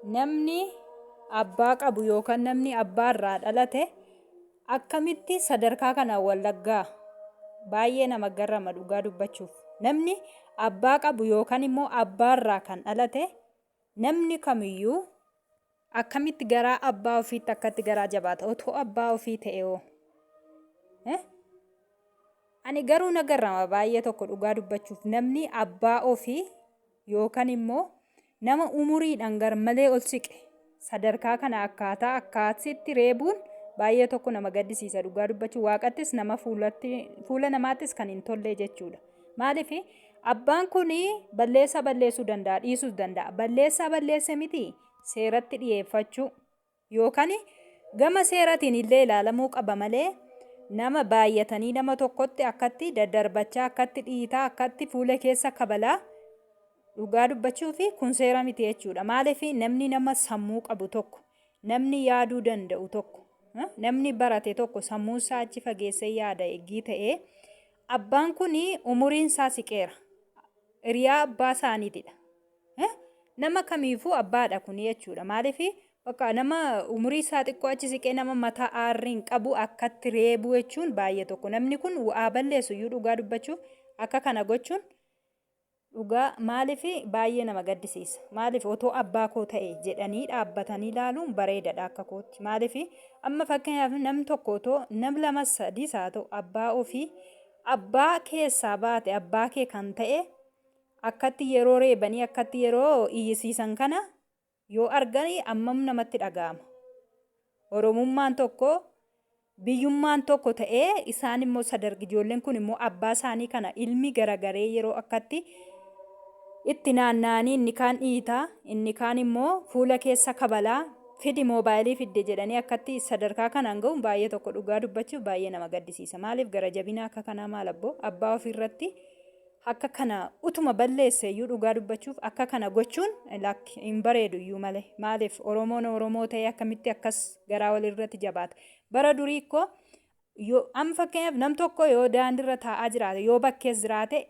Namni abbaa qabu yookaan namni abbaa irraa dhalate akkamitti sadarkaa kanaan wallaggaa? Baay'ee nama garrama dhugaa dubbachuuf. Namni abbaa qabu yookaan immoo abbaa irraa kan dhalate namni kamiyyuu akkamitti garaa abbaa ofiitti akkatti garaa jabaata? Otoo abbaa ofii ta'e hoo? Ani garuu na garrama baay'ee tokko dhugaa dubbachuuf, namni abbaa ofii yookaan immoo nama umuriidhaan garmalee ol siqe sadarkaa kana akkaataa akkaasitti reebuun baay'ee tokko nama gaddisiisa dhugaa dubbachuuf. Waaqattis nama fuulatti fuula namaattis kan hin tolle jechuudha. Maaliif abbaan kun balleessaa balleessuu danda'a, dhiisuus danda'a. Balleessaa balleesse miti, seeratti dhiyeeffachuu yookaan gama seeratiin illee ilaalamuu qaba malee, nama baay'atanii nama tokkotti akkatti daddarbachaa, akkatti dhiitaa, akkatti fuula keessa kabalaa, dhugaa dubbachuu fi kun seera miti jechuudha. Maaliif namni nama sammuu qabu tokko, namni yaaduu danda'u tokko, namni barate tokko sammuu isaa achi fageessee yaada eeggii ta'ee, abbaan kun umuriin isaa siqeera. Hiriyaa abbaa isaaniitidha. Nama kamiifuu abbaadha kun jechuudha. Maaliif bakka nama umurii isaa xiqqoo achi siqee, nama mataa aarrii hin qabu akkatti reebuu jechuun baay'ee tokko. Namni kun waa balleessu iyyuu, dhugaa dubbachuuf akka kana gochuun dhugaa maaliif baay'ee nama gaddisiisa. Maaliif otoo abbaa koo ta'e jedhanii dhaabbatanii ilaaluun bareedadha akka kootti. Maaliif amma fakkeenyaaf namni tokko otoo nam lama sadiis haa ta'u, abbaa ofii, abbaa keessaa baate, abbaa kee kan ta'e akkatti yeroo reebanii, akkatti yeroo iyyisiisan kana yoo argani ammam namatti dhaga'ama. Oromummaan tokko, biyyummaan tokko ta'ee, isaan immoo sadarki ijoolleen kun immoo abbaa isaanii kana ilmi garagaree yeroo akkatti itti naanna'anii, inni kaan dhiitaa, inni kaan immoo fuula keessa kabalaa, fidi moobaayilii fidde jedhanii akkatti sadarkaa kanaan ga'uun baay'ee tokko dhugaa dubbachuuf baay'ee nama gaddisiisa. Maaliif gara jabina akka kanaa? Maal abboo, abbaa ofiirratti akka kana utuma balleesse iyyuu, dhugaa dubbachuuf akka kana gochuun lakki hin bareedu iyyuu malee. Maaliif Oromoon Oromoo ta'ee akkamitti akkas garaa walirratti jabaata? Bara durii ikkoo yoo amma fakkeenyaaf nam tokko yoo daandiirra taa'aa jiraate, yoo bakkees jiraate,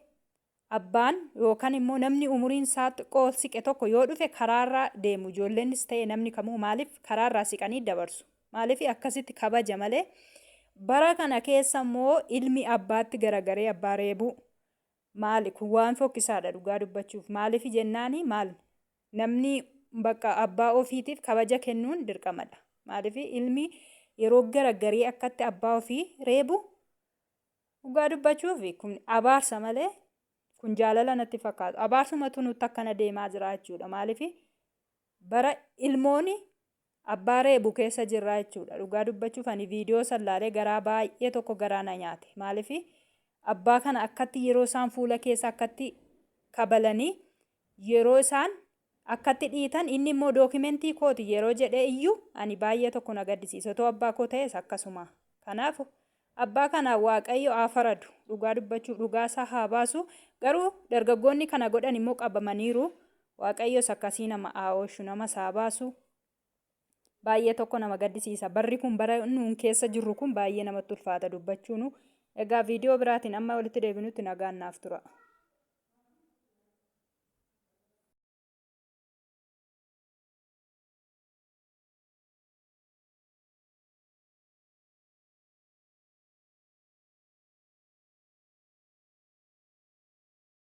abbaan yookaan immoo namni umuriin isaa xiqqoo ol siqe tokko yoo dhufe, karaarra deemu ijoolleenis ta'e namni kamuu maaliif karaarraa siqanii dabarsu? Maaliif akkasitti kabaja malee. Bara kana keessa immoo ilmi abbaatti garagaree abbaa reebuu maali? Kun waan fokkisaadha dhugaa dubbachuuf. Maaliif jennaani, maal namni bakka abbaa ofiitiif kabaja kennuun dirqamadha. Maaliif ilmi yeroo garagaree akkatti abbaa ofii reebu? Dhugaa dubbachuuf kun abaarsa malee kun jaalala natti fakkaatu. Abaarsumatu nutti akkana deemaa jira jechuudha. Maaliif bara ilmooni abbaa reebu keessa jirra jechuudha. Dhugaa dubbachuuf ani viidiyoo san laalee garaa baay'ee tokko garaa na nyaate. Maaliif abbaa kana akkatti yeroo isaan fuula keessa akkatti kabalanii, yeroo isaan akkatti dhiitan, inni immoo dookimentii kooti yeroo jedhee iyyuu ani baay'ee tokko na gaddisiisa. Otoo abbaa koo ta'es akkasuma. Kanaaf abbaa kana Waaqayyo haa faradu. Dhugaa dubbachuuf dhugaa isaa haa baasu. Garuu dargaggoonni kana godhan immoo qabamaniiru. Waaqayyos akkasii nama haa oolchu, nama isaa baasu. Baay'ee tokko nama gaddisiisa. Barri kun, bara nuun keessa jirru kun baay'ee namatti ulfaata dubbachuunu. Egaa viidiyoo biraatiin amma walitti deebinutti nagaan naaf tura.